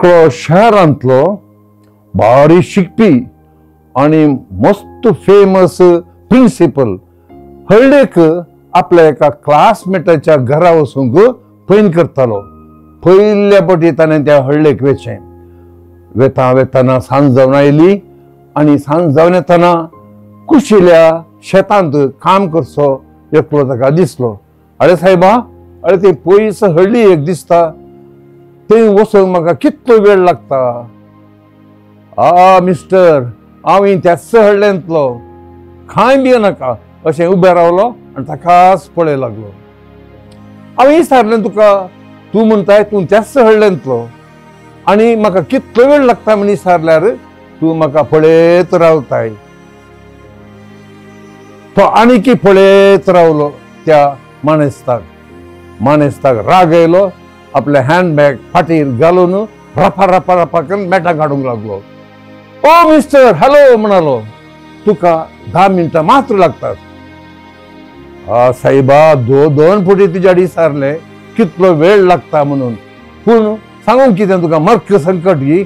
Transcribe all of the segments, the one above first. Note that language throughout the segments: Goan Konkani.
एकलो शहरांतलो भारी शिकपी आनी मस्त फेमस प्रिंसिपल हळ्ळेक आपल्या एका क्लासमेटाच्या घरा वचूंक पैन करतालो. पयल्या पटी ताणें त्या हळ्ळेक वेचें. वेता वेताना सांज जावन आयली आनी सांज जावन येतना कुशिल्या शेतांत काम करचो एकलो ताका दिसलो. अरे सायबा, अरे ते पयस हळ्ळी एक दिसता, थंय वचूंक म्हाका कितलो वेळ लागता. आ मिस्टर, हांव त्याच हळ्ळेंतलो, कांय बी नाका अशें उबें रावलो आनी ताकाच पळय लागलो. हांवें विचारलें तुका, तूं म्हणटाय तूं त्याच हळ्ळेंतलो आनी म्हाका कितलो वेळ लागता म्हण विचारल्यार तूं म्हाका पळयत रावताय. तो आनीकी पळयत रावलो त्या मानेस्ताक. मानेस्ताक राग आयलो, आपलें हँडबॅग फाटीर घालून रपा रपा रपा करून मेटां काडूंक लागलो. ओ मिस्टर, हॅलो म्हणालो, तुका 10 मिनटां मात्र लागतात. आ सायबा, दोन फुटी तुज्या विचारलें कितलो वेळ लागता म्हणून, पूण सांगूंक कितें तुका मर्क संकट ही.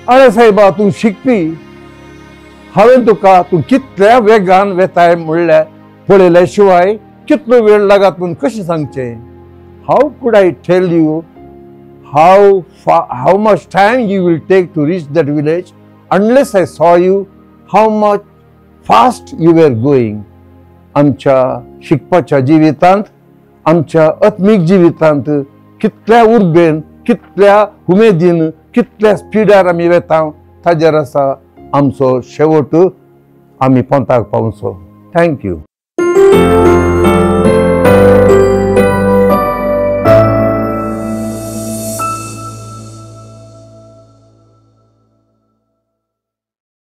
अरे सायबा, तूं शिकपी, हांवें तुका तूं कितल्या वेगान वेताय म्हणल्यार पळयल्या शिवाय कितलो वेळ लागत म्हूण कशें सांगचें. How could I tell you how much time you will take to reach that village unless I saw you how much fast you were going. आमच्या शिकपाच्या जिवितांत, आमच्या आत्मीक जिवितांत कितल्या उर्बेन, कितल्या उमेदीन, कितल्या स्पिडार आमी वेता ताजेर आसा आमचो शेवट आमी पोंताक पावचो. Thank you.